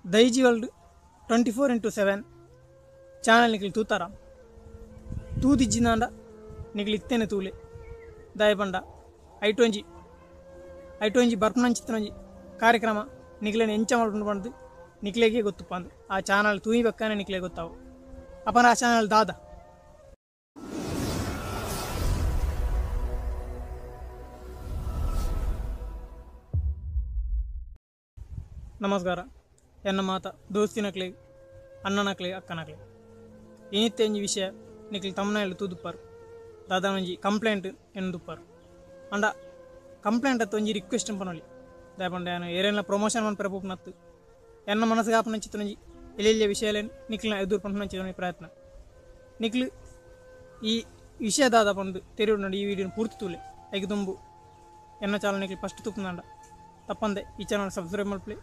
Daijiworld 24x7 channel ನಿಕ್ಲು ತೂತಾರ ತೂದಿಜ್ಜಿನಾಂಡ ನಿಕ್ಲು ಇತ್ತೇನೆ ತೂಲೆ ದಾಯಪಂಡ ಐಟೊಂಜಿ ಐಟೊಂಜಿ ಬರ್ಪನಂಚಿತ್ತನೊಂಜಿ ಕಾರ್ಯಕ್ರಮ ನಿಕ್ಲೇನ ಎಂಚ ಮಲ್ಪುಂಡು ಪಂಡ್ದು ನಿಕ್ಲೆಗೆ ಗೊತ್ತುಪ್ಪಂದು ಆ ಚಾನಲ್ ತೂಯಿ ಬಕ್ಕನೆ ನಿಕ್ಲೆ ಗೊತ್ತಾವು ಅಪನ ಆ ಚಾನಲ್ ದಾದ ನಮಸ್ಕಾರ ಎನ್ನ ಮಾತ ದೋಸ್ತಿನಕ್ಲೆ ಅಣ್ಣನಕ್ಲೆ ಅಕ್ಕನಕ್ಲೆ ಇನಿತ್ತೆಂಜಿ ವಿಷಯ ನಿಕ್ಲೆ ತಮ್ಮನಲ್ಲಿ ತೂದುಪ್ಪಾರು ದಾದಾನೊಂಜಿ ಕಂಪ್ಲೇಂಟ್ ಎನ್ನುದುಪ್ಪಾರು ಅಂಡ ಕಂಪ್ಲೇಂಟ್ ಅತ್ತ ಒಂಜಿ ರಿಕ್ವೆಸ್ಟ್ ಪನೊಲಿ ದಾಯಪಂಡ ಯಾನು ಏರೇನ ಪ್ರಮೋಷನ್ ಮನ್ಪೆರೆ ಪೋಪುನತ್ತು ಎನ್ನ ಮನಸ್ಸಿಗೆ ಆಪನಂಚಿತ್ತನೊಂಜಿ ಎಲೆಲ್ಯ ವಿಷಯಲೇನು ನಿಕ್ಲಿನ ಎದುರು ಪನ್ಪುನಂಚಿನ ಪ್ರಯತ್ನ ನಿಕ್ಲು ಈ ವಿಷಯ ದಾದ ಪಂದು ತೆರಿಯುಂಡು ಈ ವಿಡಿಯೋನ ಪೂರ್ತಿ ತೂಲೆ ಐಕ್ ದುಂಬು ಎನ್ನ ಚಾನಲ್ ನಿಕ್ಲು ಫಸ್ಟ್ ತೂಪುನಾಂಡ ತಪ್ಪಂದೆ ಈ ಚಾನಲ್ ಸಬ್ಸ್ಕ್ರೈಬ್ ಮಲ್ಪಲೆ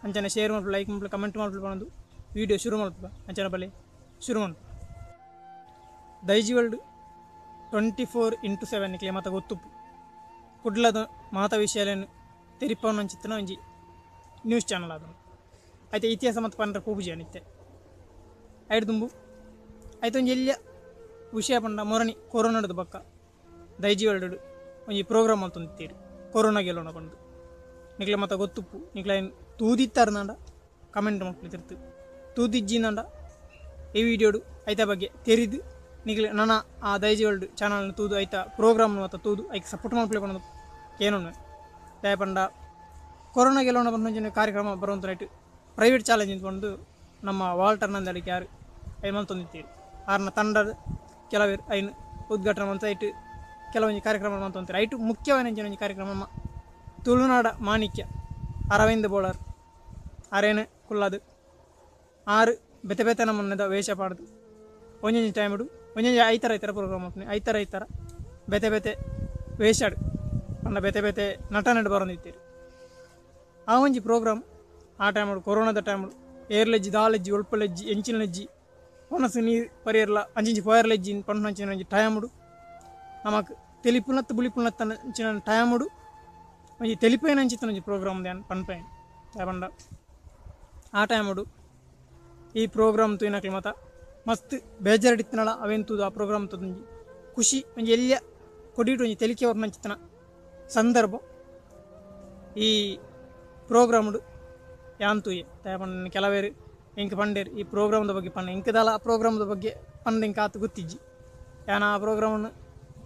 ಅಂಚನೆ ಶೇರ್ ಮಲ್ಪಲೆ ಲೈಕ್ ಮಲ್ಪಲೆ ಕಮೆಂಟ್ ಮಲ್ಪಲೆ ಪನೊಂದು ವಿಡಿಯೋ ಶುರು ಮಲ್ಪುಗ ಅಂಚನೆ ಬಲೆ ಶುರು ಮಲ್ಪು ದೈಜಿವರ್ಲ್ಡ್ 24x7 ನಿಕ್ಲೆ ಮಾತ ಗೊತ್ತುಪ್ಪು ಕುಡ್ಲದ ಮಾತ ವಿಷಯಲೇನು ತೆರಿಪವನಂಚಿತ್ತನ ಒಂಜಿ ನ್ಯೂಸ್ ಚಾನಲ್ ಆದನು ಐತೆ ಇತಿಹಾಸ ಮತ್ತು ಪಂಡ್ರೆ ಪೂಜೆ ನಿತ್ಯ ಐಡು ದುಂಬು ಐತೆ ಒಂಜಿ ಎಲ್ಲಿಯ ವಿಷಯ ಪಂಡ ಮೊರಣಿ ಕೊರೋನಾದ ಬಕ್ಕ ದೈಜಿವರ್ಲ್ಡ್ ಒಂಜಿ ಪ್ರೋಗ್ರಾಮ್ ಮಲ್ತೊಂದಿತ್ತೀರಿ ಕೊರೋನಾ ಗೆಲ್ಲೋಣ ಪಂಡು ನಿಕ್ಲೆ ಮಾತ ಗೊತ್ತುಪ್ಪು ನಿಕ್ಲೆ ತೂದಿತ್ತಾರನಾಂಡ ಕಮೆಂಟ್ ಮಲ್ಪಲೆ ತಿರ್ತು ತೂದಿಜ್ಜಿನಾಂಡ ಈ ವಿಡಿಯೋಡು ಐತ ಬಗ್ಗೆ ತೆರಿದು ನಿಕ್ಲೆ ನನ್ನ ಆ ದೈಜಿವರ್ಲ್ಡ್ ಚಾನಲ್ನ ತೂದು ಐತ ಪ್ರೋಗ್ರಾಮ್ ಮಾತ ತೂದು ಐಕ್ ಸಪೋರ್ಟ್ ಮಲ್ಪಲೆ ಪಂಡು ಕೇನೊನ್ನು ದಯಪಂಡ ಕೊರೋನಾ ಗೆಲ್ಲೋಣ ಪಂಡ ಕಾರ್ಯಕ್ರಮ ಬರುವಂಥ ರೈಟ್ ಪ್ರೈವೇಟ್ ಚಾಲೆಂಜ್ ಅಂತ ನಮ್ಮ ವಾಲ್ಟರ್ ನಂದಡಿಕೆ ಯಾರು I ಮಲ್ತೊಂದಿತ್ತೀರಿ ಆರ್ನ ತಂಡದ ಕೆಲವರು ಐನು ಉದ್ಘಾಟನೆ ಮಂತ ಐಟು ಕೆಲವೊಂದು ಕಾರ್ಯಕ್ರಮ ಮಂತೊಂತೀರಿ ಐಟು ಮುಖ್ಯವಾದ ಒಂಜಿ ಕಾರ್ಯಕ್ರಮ ತುಳುನಾಡ ಮಾಣಿಕ್ಯ ಅರವಿಂದ ಬೋಳರ್ ಅರೇನು ಕುಲ್ಲದು ಆರು ಬೆತೆ ಬೆತೆ ನಮ್ಮನ್ನದ ವೇಷ ಪಾಡ್ದು ಒಂಜೊಂಜಿ ಟೈಮುಡು ಒಂಜೊಂಜಿ ಐತರ ಐತರ ಪ್ರೋಗ್ರಾಮ್ ಮಲ್ಪುನಿ ಐತರ ಐತರ ಬೆತೆ ಬೆತೆ ವೇಷಾಡು ಪಂಡ ಬೆತೆ ಬೆತೆ ನಟನೆಡ್ ಬರೊಂದಿತ್ತೀರಿ ಆ ಒಂಜಿ ಪ್ರೋಗ್ರಾಮ್ ಆ ಟೈಮುಡು ಕೊರೋನಾದ ಟೈಮುಡು ಏರ್ಲೆಜ್ಜಿ ದಾಲೆಜ್ಜಿ ಒಲ್ಪಲೆಜ್ಜಿ ಎಂಚಿನಲೆಜ್ಜಿ ಒಣಸು ನೀರು ಪರಿಯರ್ಲ ಅಂಚಿಂಚಿ ಪೋಯರ್ಲೆಜ್ಜಿ ಪಂಚಿನ ಒಂಜಿ ಟೈಮುಡು ನಮಕ್ ತೆಲಿಪುನತ್ತು ಬುಲಿಪುನತ್ತ ಅಂಚಿನ ಟೈಮುಡು ಒಂಜಿ ತೆಲಿಪೈನ ಅಂಚಿತ್ತನ ಒಂಜಿ ಪ್ರೋಗ್ರಾಮ್ ದ್ಯಾನ್ ಪನ್ಪೈನ್ ಪಂಡ ಆ ಟೈಮುಡು ಈ ಪ್ರೋಗ್ರಾಮ್ ತೂಯಿನಕ್ಲು ಮಾತ ಮಸ್ತ್ ಬೇಜಾರಿತ್ತಿನಳ ಅವೇನು ತೂದು ಆ ಪ್ರೋಗ್ರಾಮ್ ತೂದು ಖುಷಿ ಒಂಜಿ ಎಲ್ಲಿಯ ಕೊಡಿಟು ಒಂಜಿ ತೆಲಿಕೆ ಬರ್ಪುನಂಚಿತ್ತನ ಸಂದರ್ಭ ಈ ಪ್ರೋಗ್ರಾಮ್ಡು ಯಾನ್ ತೂಯೆ ಪಂಡ ಕೆಲವೇರು ಎಂಕ್ ಪಂಡೇರು ಈ ಪ್ರೋಗ್ರಾಮ್ದ ಬಗ್ಗೆ ಪಂಡ ಎಂಕದಾಲ ಆ ಪ್ರೋಗ್ರಾಮ್ದ ಬಗ್ಗೆ ಪಂಡ ಎಂಕ್ ಆತು ಗೊತ್ತಿಜ್ಜಿ ಯಾನ ಆ ಪ್ರೋಗ್ರಾಮನ್ನು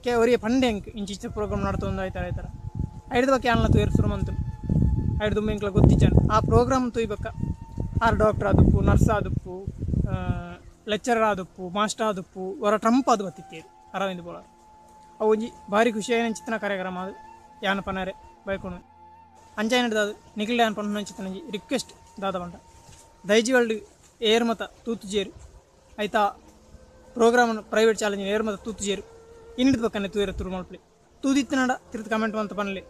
ಕೆ ಒರಿಯ ಪಂಡೆ ಎಂಕ್ ಇಂಚಿಂಚ ಪ್ರೋಗ್ರಾಮ್ ನಡ್ತೊಂದು ಆಯ್ತಾರ ಆಯ್ತಾರ ಐಡ್ದ ಬಗ್ಗೆ ಯಾನ್ಲ ತೂಯೆರ್ ಶುರು ಮಂತು ಐಡ್ದುಂಬ ಎಂಕ್ಲ ಗೊತ್ತಿಜ್ಜಾನ್ ಆ ಪ್ರೋಗ್ರಾಮ್ ತೂಯ್ಬಕ್ಕ ಆರ್ ಡಾಕ್ಟರ್ ಆದುಪ್ಪು ನರ್ಸ್ ಆದುಪ್ಪು ಲೆಕ್ಚರರ್ ಆದುಪ್ಪು ಮಾಸ್ಟರ್ ಆದುಪ್ಪು ಹೊರ ಟ್ರಂಪ್ ಅದು ಬತ್ತಿತ್ತೇರು ಅರವಿಂದ ಬೋಳಾರ್ ಅವು ಒಂಜಿ ಭಾರಿ ಖುಷಿಯಾಯಿನ ಕಾರ್ಯಕ್ರಮ ಅದು ಯಾನ ಪನಾರೆ ಬೈಕೊಂಡು ಅಂಚಾಯಿನ ದಾದು ನಿಖಿಲ್ ಯಾನ್ ಪನ್ಪುನಂಚಿತ್ತಿನ ಒಂಜಿ ರಿಕ್ವೆಸ್ಟ್ ದಾದ ಪಂಡ ದೈಜಿವರ್ಲ್ಡ್ ಏರ್ ಮತ ತೂತುಜೇರು ಐತಾ ಪ್ರೋಗ್ರಾಮನ್ನು ಪ್ರೈವೇಟ್ ಚಾಲೆಂಜ್ ಏರ್ ಮತ ತೂತುಜೇರು ಇನ್ನಿಡ್ದು ಬಕ್ಕನೆ ತೂಯರ ತುರು ಮಲ್ಪಲೆ ತೂದಿತ್ತಿನಡ ತಿರ್ತು ಕಮೆಂಟ್ ಮಂತ ಪನ್ಲೆ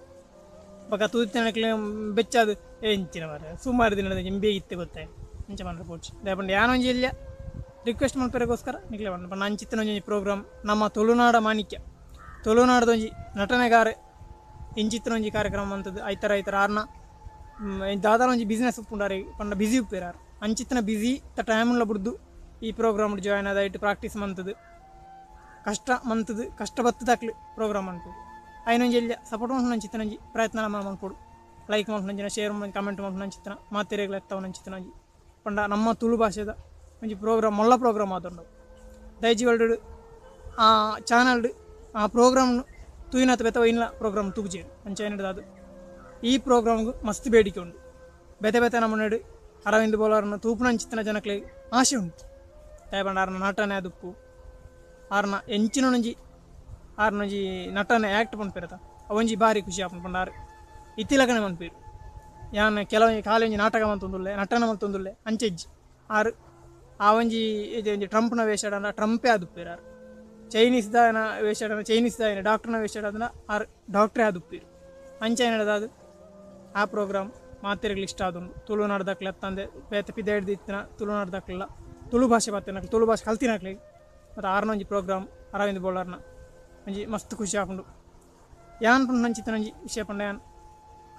ಬೊಕ ತೂದಿತ್ತಿನಕ್ಲೆ ಬೆಚ್ಚಾದು ಎಂಚಿನ ಮಾರ್ರೆ ಸುಮಾರು ದಿನದ ಎಂಬೆ ಇತ್ತೆ ಗೊತ್ತಾಯ್ ಅಂಚ ಪಂಡ್ರೆ ಪೋಡ್ಚಿ ದಾಯೆ ಯಾನೊಂಜಿ ಎಲ್ಯ ರಿಕ್ವೆಸ್ಟ್ ಮಲ್ಪೆರೆಗೋಸ್ಕರ ನಿಕ್ಲೆ ಪಂಡ ಪಂಡ ಅಂಚಿತ್ತಿನ ಒಂಜಿ ಪ್ರೋಗ್ರಾಮ್ ನಮ್ಮ ತುಳುನಾಡ ಮಾಣಿಕ್ಯ ತುಳುನಾಡದ ಒಂಜಿ ನಟನೆಗಾರೆ ಇಂಚಿತ್ತಿನ ಒಂಜಿ ಕಾರ್ಯಕ್ರಮ ಅಂತದ್ದು ಐತರ ಐತರ ಆರ್ನ ದಾದಾನ ಒಂಜಿ ಬಿಸ್ನೆಸ್ ಉಪ್ಪುಂಡಾರೆ ಪಂಡ ಬಿಸಿ ಉಪ್ಪೇರಾರು ಅಂಚಿತ್ತಿನ ಬಿಸಿ ತ ಟೈಮ್ಲ ಬುಡ್ದು ಈ ಪ್ರೋಗ್ರಾಮ್ ಜಾಯ್ನ್ ಆದ ಐಟ್ ಪ್ರಾಕ್ಟೀಸ್ ಮಂತದ್ದು ಕಷ್ಟ ಮಂತದ್ದು ಕಷ್ಟ ಬತ್ತದಾಕ್ಲಿ ಪ್ರೋಗ್ರಾಮ್ ಅನ್ಪುಡು ಐನೊಂಜಿ ಎಲ್ಯ ಸಪೋರ್ಟ್ ಮಲ್ಪುನಂಚಿತ್ತಿನ ಒಂಜಿ ಪ್ರಯತ್ನ ಮಲ್ಪೊಡು ಲೈಕ್ ಮಲ್ಪುನಂಚಿನ ಶೇರ್ ಮಲ್ಪುನ ಕಮೆಂಟ್ ಮಲ್ಪುನಂಚಿತ್ತಿನ ಮಾತೆರೆಗ್ಲ ಎತ್ತವನಂಚಿತ್ತಿನ ಒಂಜಿ ಪಂಡ ನಮ್ಮ ತುಳು ಭಾಷೆದ ಒಂಜಿ ಪ್ರೋಗ್ರಾಮ್ ಮೊಲ್ಲ ಪ್ರೋಗ್ರಾಮ್ ಆದುಂಡು ದೈಜಿವರ್ಲ್ಡ್ ಆ ಚಾನಲ್ಡ್ ಆ ಪ್ರೋಗ್ರಾಮ್ ತೂಯಿನಾತ್ ಬೆತ ಇನ್ಲ ಪ್ರೋಗ್ರಾಮ್ ತೂಜೇರು ಅಂಚ ಅದು ಈ ಪ್ರೋಗ್ರಾಮ್ಗೆ ಮಸ್ತ್ ಬೇಡಿಕೆ ಉಂಡು ಬೆತೆ ಬೆತೆ ನಮ್ಮನೇಡು ಅರವಿಂದ ಬೋಲಾರ್ನ ತೂಪುನಂಚಿತ್ತಿನ ಜನಕ್ಲೆ ಆಶೆ ಉಂಟು ದಾಯೆ ಆರ್ನ ನಟನೆ ಆದುಪ್ಪು ಆರ್ನ ಎಂಚಿನೊಂಜಿ ಆರ್ನೊಂಜಿ ನಟನೆ ಆ್ಯಕ್ಟ್ ಪನ್ಪೆರತ ಅವೊಂಜಿ ಭಾರಿ ಖುಷಿ ಆಪುಂಡು ಪಂಡ ಆರ್ ಇತ್ತಿಲಕನೆ ಮನ್ಪೇರು ಯಾನ್ ಕೆಲವೊಂಜಿ ಖಾಲಿ ಒಂಜಿ ನಾಟಕ ಮಲ್ತೊಂದುಲ್ಲೆ ನಟನೆ ಮಲ್ತೊಂದುಲ್ಲೆ ಅಂಚೆಜ್ಜಿ ಆರ್ ಆ ಒಂಜಿ ಒಂಜಿ ಟ್ರಂಪ್ನ ವೇಷ ಟ್ರಂಪೇ ಆದುಪ್ಪೇರು ಆರ್ ಚೈನೀಸ್ ದಾಯನ ವೇಷ ಚೈನೀಸ್ ದಾಯನ ಡಾಕ್ಟರ್ನ ವೇಷ ಆರ್ ಡಾಕ್ಟ್ರೇ ಆದುಪ್ಪೇರು ಅಂಚ ಅದು ಆ ಪ್ರೋಗ್ರಾಮ್ ಮಾತೆರೆಗ್ಲ ಇಷ್ಟ ಆದುಂಡು ತುಳುನಾಡ್ದಕ್ಲೆ ಅತ್ತಂದೆ ಬೇತೆ ಪಿದ ಹಿಡ್ದಿತ್ತಿನ ತುಳುನಾಡ್ದಕ್ಲೆಲ್ಲ ತುಳು ಭಾಷೆ ಬತ್ತಿನಕ್ಲೆ ತುಳು ಭಾಷೆ ಕಲ್ತಿನಕ್ಲೆ ಮತ್ತು ಆರ್ನೊಂಜಿ ಪ್ರೋಗ್ರಾಮ್ ಅರವಿಂದ ಬೋಳಾರ್ನ ಒಂಜಿ ಮಸ್ತ್ ಖುಷಿ ಆಪುಂಡು ಯಾನ್ ಪಂಡ ನಂಚಿತ್ತಿನ ಒಂಜಿ ವಿಷಯ ಪಂಡ ಯಾನ್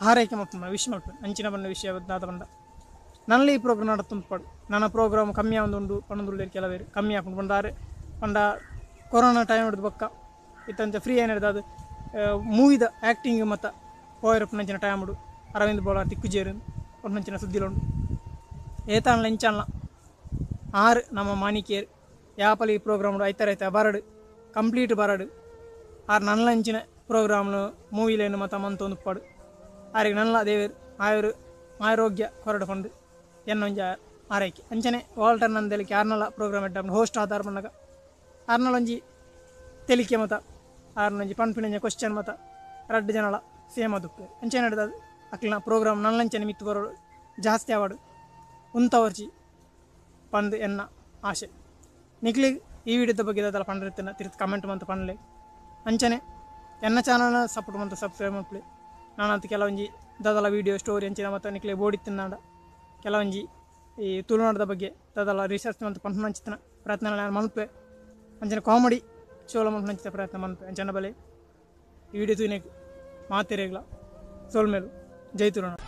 ಹಾರೈಕೆ ಮಲ್ಪುಂಡು ವಿಶ್ ಮಲ್ಪುಂಡು ಅಂಚಿನ ಪಂಡ ವಿಷಯ ದಾದ ಪಂಡ ನನಲ ಈ ಪ್ರೋಗ್ರಾಮ್ ನಡತುಂಪಡು ನನ್ನ ಪ್ರೋಗ್ರಾಮ್ ಕಮ್ಮಿ ಆವೊಂದುಂಡು ಪನೊಂದುಲ್ಲೆರ್ ಕೆಲವೆರ್ ಕಮ್ಮಿ ಆಪುಂಡು ಪಂಡ ಆರ್ ಪಂಡ ಕೊರೋನಾ ಟೈಮ್ ಡ್ದ್ ಬೊಕ್ಕ ಇತ್ತಂಚ ಫ್ರೀ ಆಯಿನೆಡ್ದಾದ್ ಮೂವಿದ ಆ್ಯಕ್ಟಿಂಗ್ ಮಾತ ಪೋಯೆರೆ ಉಪ್ಪುನಂಚಿನ ಟೈಮ್ ಡ್ ಅರವಿಂದ್ ಬೋಳಾರ್ ತಿಕ್ಕುಜೆರ್ ಪನ್ಪುನಂಚಿನ ಸುದ್ದಿಲು ಉಂಡು. ಏತಾಂಡಲ ಎಂಚಾಂಡಲ ಆರ್ ನಮ್ಮ ಮಾಣಿಕ್ಯೆರ್ ಯಾಪಲ ಈ ಪ್ರೋಗ್ರಾಮ್ ಡ್ ಐತಾರ ಐತಾರ ಬರಡ್ ಕಂಪ್ಲೀಟ್ ಬರಡ್ ಆರ್ ನನಲ ಇಂಚಿನ ಪ್ರೋಗ್ರಾಮ್ ನ್ ಮೂವಿಲೆನ್ ಮಾತ ಮಂತೊಂದು ಉಪ್ಪಡ್ ಆರೆಗ್ ನನಲ ದೇವೆರ್ ಆಯುರ್ ಆರೋಗ್ಯ ಕೊರಡ್ ಪಂದ್ ಎನ್ನ ಒಂಜಿ ಆರೈಕೆ ಅಂಚನೆ ವಾಲ್ಟರ್ ನಂದಳಿಕೆ ಆರ್ನಲ ಪ್ರೋಗ್ರಾಮ್ ಎಡ್ಡೆ ಆಪುಂಡು ಹೋಸ್ಟ್ ಆದ್ ಆರ್ ಪನ್ನಗ ಆರ್ನಲ ಒಂಜಿ ತೆಲಿಕೆ ಮಾತ ಆರ್ನ ಒಂಜಿ ಪನ್ಪಿನ ಕ್ವಶನ್ ಮಾತ ರಡ್ಡ್ ಜನಲ ಸೇಮ್ ಆದ್ ಉಪ್ಪುವೆರ್ ಅಂಚನೆ ಅಕ್ಲೆನ ಪ್ರೋಗ್ರಾಮ್ ನನಲಂಚನೆ ಮಿತ್ತ್ ಬರೊಡು ಜಾಸ್ತಿ ಆವಡ್ ಉಂತವೊರ್ಚಿ ಪಂದ್ ಎನ್ನ ಆಶೆ. ನಿಕ್ಲೆಗ್ ಈ ವಿಡಿಯೋದ ಬಗ್ಗೆ ದಾದಲ ಪಂಡರೆ ಇತ್ತ್ಂಡ ತಿರ್ತ್ ಕಮೆಂಟ್ ಮಂತ್ ಪನ್ಲೆ. ಅಂಚನೆ ಎನ್ನ ಚಾನಲ್ ಸಪೋರ್ಟ್ ಮಂತ್ ಸಬ್ಸ್ಕ್ರೈಬ್ ಮಲ್ಪುಲೆ. ನಾನಾತ್ ಕೆಲವೊಂಜಿ ದಾದಲ ವಿಡಿಯೋ ಸ್ಟೋರಿ ಅಂಚಿನ ಮಾತ ನಿಕ್ಲೆಗ್ ಬೋಡಿತ್ತ್ಂಡ ಕೆಲವೊಂಜಿ ಈ ತುಳುನಾಡ್ದ ಬಗ್ಗೆ ದಾದಲ ರಿಸರ್ಚ್ ಮಂತ್ ಪನ್ಪುನಂಚಿತ್ತಿನ ಪ್ರಯತ್ನ ಯಾನ್ ಮನ್ಪುವೆ. ಅಂಚನೆ ಕಾಮಿಡಿ ಶೋಲ ಮನ್ಪುನಂಚಿನ ಪ್ರಯತ್ನ ಮನ್ಪುವೆ. ಅಂಚನೆ ಬಲೆ ಈ ವಿಡಿಯೋ ತೂಯಿನೆಕ್ ಮಾತೆರೆಗ್ಲ ಸೊಲ್ಮೆಲು. ಜೈ ತುಳುನಾಡ್.